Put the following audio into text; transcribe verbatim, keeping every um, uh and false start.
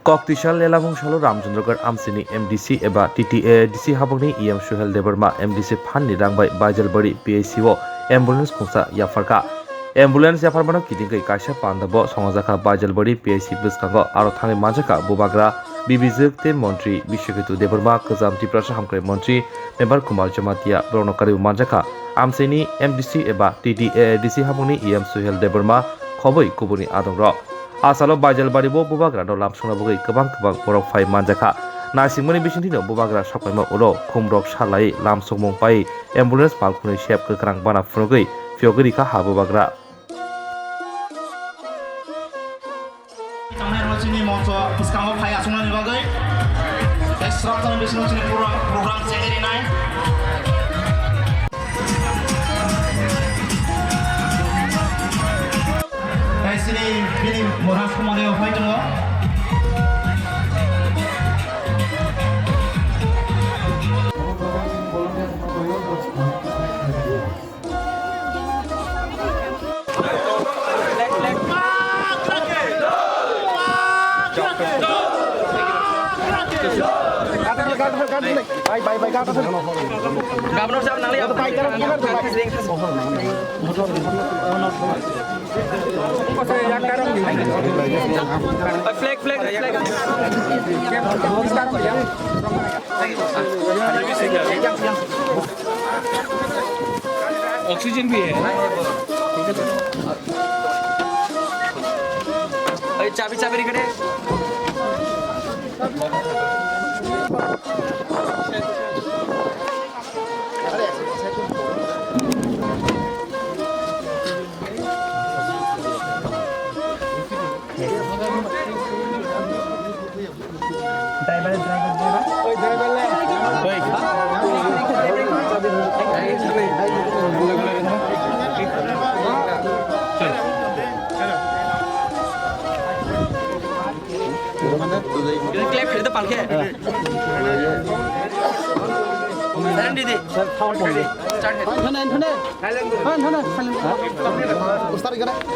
Koktwisa Lelamung salo Ramchandragarh amchaini M D C eba T T A A D C habangni E M Suhel Debbarma M D C phanni rang bai Baijalbari P H C o ambulance khungsa yapharkha. Ambulance yapharmano kitingwi kaisa panda bo songjakha Baijalbari P H C bwskango, aro thangwi manjakha bubagra Bibijwk tei montri Biswaketu Debbarma, kwcham Tiprasa hamkrai montri, Member Kumar Jamatia, borokno karwi manjakha amchaini M D C eba T T A A D C habangni E M Suhel Debbarma, khobwi kubuni adongrok. A salo Baijalbari bo bubagrano lamsokna bagwi kwbang kwbang borok phai manjakha. Naisingmani bisingtwino bubagra sokpaima ulo khumrok salai lamsokmung pai ambulance malkhunui sep kwkrang bana phunugwi phiyogwi rikha ha bubagra. Chini moncho bwskango phai achuknani bagwi tei srok chani bisingo chini program, program chengwi rinai. Tei chini bini Rajkumar Deo phai tongo. Flag, flag, flag. Oxygen भी है। अरे चाबी, चाबी निकले। Clap khe de palkhe. Silent didi. Start khe. Start khe. Start khe.